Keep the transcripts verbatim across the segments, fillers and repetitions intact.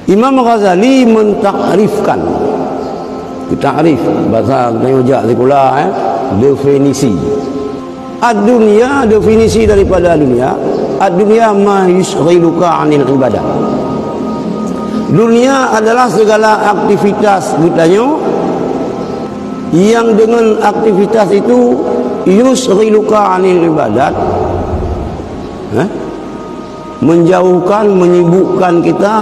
Imam Ghazali mentakrifkan, takrif, bahasa tanyoe jak sikula, eh, definisi. Ad-dunya, definisi daripada dunia, ad-dunya ma yusyghiluka 'anil ibadah. Dunia adalah segala aktivitas geutanyoe yang dengan aktivitas itu yusyghiluka 'anil ibadat, eh, menjauhkan, menyibukkan kita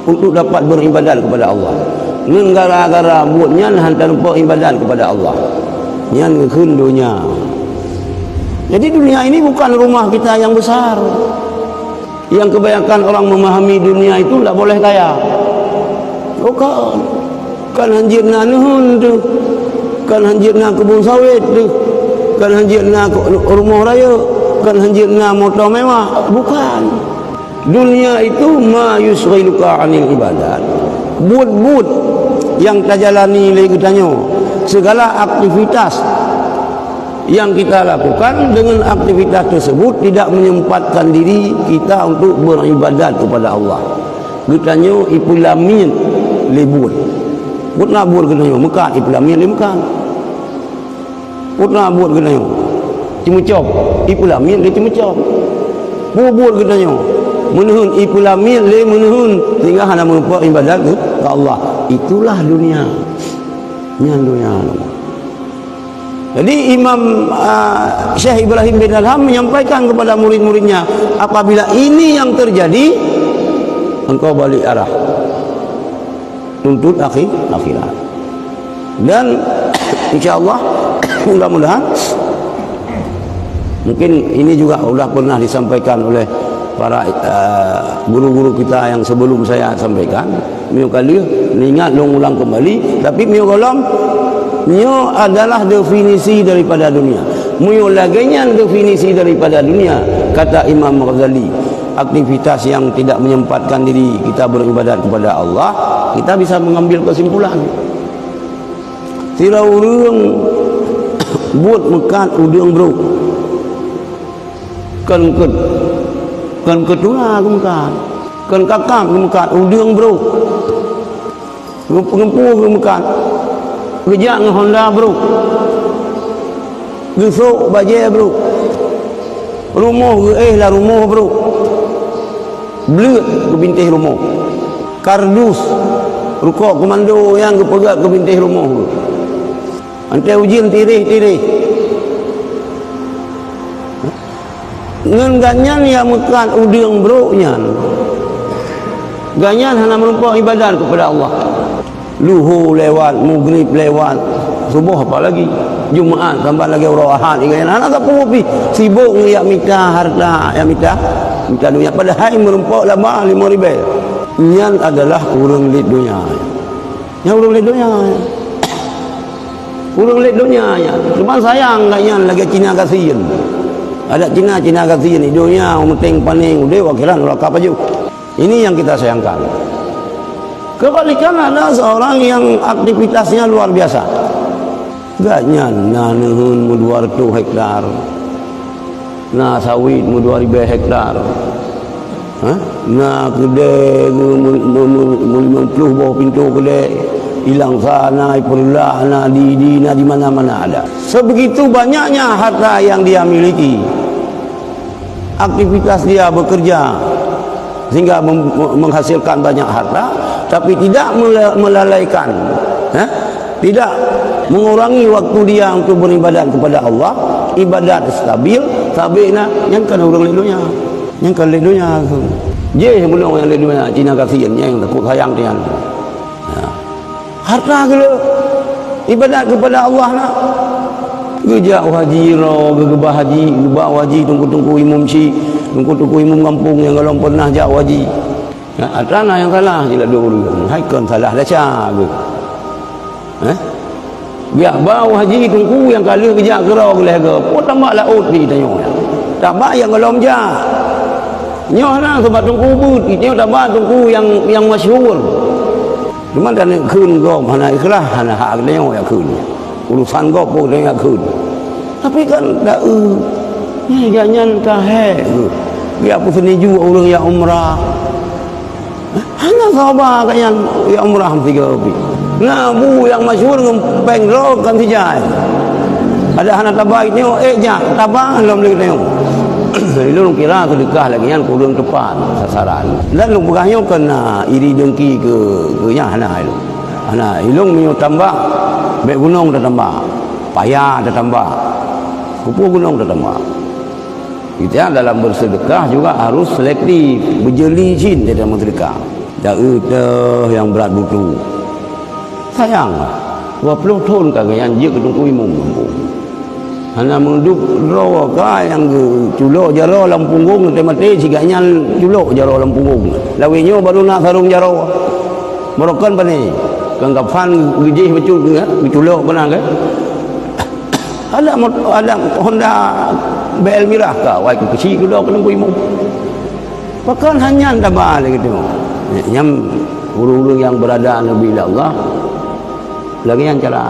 untuk dapat beribadat kepada Allah. Ngon gara-gara buet nyan hana talupa ibadat kepada Allah. Nyan geukheun dunia. Jadi dunia ini bukan rumah kita yang besar. Yang kebanyakan orang memahami dunia itu tidak boleh kaya. Bukan. Kan hanjeuet na neuheun teuh. Kan hanjeuet na keubun sawit teuh. Kan hanjeuet na ke-, rumoh rayeuk. Kan hanjeuet na moto mewah. Bukan. Dunia itu ma yusyghiluka 'anil ibadat. Buet-buet yang tajalani lé geutanyoe, segala aktivitas yang kita lakukan dengan aktivitas tersebut tidak menyempatkan diri kita untuk beribadat kepada Allah. Geutanyoe ipeulamiet lé buet. Buet na buet geutanyoe, meukat ipeulamiet lé meukat. Peue na buet geutanyoe? Ceumeucom, ipeulamiet lé ceumeucom. Peue buet geutanyoe? Meuneuen, ipeulamiet lé meuneuen, sehingga hana meureumpok ibadat keu, keu Allah. Itulah dunia. Nyan dunia. Jadi Imam, ah, Syekh Ibrahim bin Adham menyampaikan kepada murid-muridnya, apabila ini yang terjadi, engkau balik arah. Tuntut akhi-, akhirat. Dan insya Allah, mudah-mudahan, mungkin ini juga sudah pernah disampaikan oleh para, eh, guru-guru kita yang sebelum saya sampaikan. Meunyoe ka lheueh, ingat lôn ulang kembali, tapi meunyoe gohlom, nyoe adalah definisi daripada dunia. Meunyoe lagèe nyan definisi daripada dunia, kata Imam Ghazali, aktivitas yang tidak menyempatkan diri kita beribadat kepada Allah, kita bisa mengambil kesimpulan. Sidroe ureueng buet meukat udeueng brok. Kon keu-, kon keu tuna geumeukat. Kon kakab geumeukat udeueng brok. Geupeungeupue geumeukat. Geujak ngon honda brok. Geusok bajèe brok. Rumoh geuéh lam rumoh brok. Bleuet geubintéh rumoh. Kardus, rukok komando nyang geupeugöt geubintéh rumoh. Watèe ujeuen tiréh-tiréh. Ngon gobnyan nyang meukat udeueng brok nyan, gobnyan hana meurumpok ibadat keupada Allah. Luho lewat, Maghrib lewat, Suboh apalagi, Jumat sambat lagèe uroe Ahad, gobnyan hana sapeue pih, sibok ngon jak mita hareuta, jak mita, mita donya. Padahai meurumpok laba limong ribèe. Nyan adalah ureueng lét donya. Nyan ureueng lét donya. Ureueng lét donya nyan. Cuman sayang gobnyan lagèe Cina gasien. Adat Cina, Cina gasien, di donya meuteng panéng udép, akhirat neuraka pajoh. Ini yang kita sayangkan. Kebalikan, ada seorang yang aktivitasnya luar biasa. Gobnyan na neuheun meudua reutôh hektar. Na sawit meudua ribèe hektar. Ha? Na keudè geu-, meu-, meu-, meu-, meulimong ploh boh pintoe keudè, i Langsa na, i Peureulak na, di, di, na di mana-mana ada. Sebegitu banyaknya harta yang dia miliki. Aktivitas dia bekerja sehingga mem-, menghasilkan banyak harta, tapi tidak mela-, melalaikan, ha? Tidak mengurangi waktu dia untuk beribadat kepada Allah, ibadat stabil, sabé na, nyan kon ureueng lét donya. Nyan kon lét donya. Jéh meunyoe nyang lét donya, Cina gasien, nyang takot sayang tian. Ya. Harta geuleuh, ibadat kepada Allah na. Geujak u haji ro, geugeubah haji, geuba u haji teungku-teungku imum syiek, teungku-teungku imum gampông nyang golom pernah jak u haji. Ya, atra na nyang salah jih ladôm ureueng. Hai kon salah desya geuh. Eh? Geujak ba u haji teungku nyang ka lheueh geujak keudroe geuleh geuh. Peue tambah laôt di tanyoe nyan. Tambah nyang golom jak. Nyoe na sabab teungku beuet, nyoe tambah teungku nyang, nyang masyhur. Cuma dan kheun gob hana ikhlas, hana hak geutanyoe jak kheun. Urusan gob pun geutanyoe jak kheun. Tapi kan dak eu. Nyan, nyan ka hék. Geujak peuseuniju ureueng jak umrah. Hana saba ka nyan, ya umrah tiga pih. Na bu nyang masyhur ngon péng droe kan sijai. Ada hana taba nyoe, eh, jak taba lom lé nyoe. Ilôn kira seudeukah lagèe nyan kureueng teupat sasaran. Dan lôn peugah nyoe kon na iri dengki keu, keu nyan hana ilôn. Hana, ilôn meunyoe tambah, bèk gunong tatambah, paya tatambah, keupeue gunong tatambah. Kita dalam bersedekah juga harus selektif, beujeueli cit dalam bersedekah. Taeu teuh nyang brat butu. Sayang, dua ploh thon ka geuyan jeuet keu Teungku Imum gampông. Hana meudub droe ka nyang geuculok jaroe lam punggong, maté-maté siga nyan culok jaroe lam punggong. Lawét nyoe barô na sarong jaroe. Meurokon pané, keu kafan geujéh bacut, geuculok keunan kan. Ada mot-, ada Honda B L mirah ka, wai keu keuchik keu droe keu Teungku Imum. Pakon hana taba lagèe tu. Nyan ureueng-ureueng nyang beurada neubi lé Allah, lagèe nyan cara.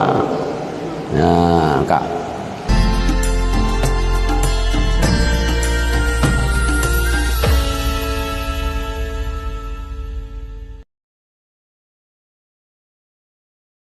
Nah, ka.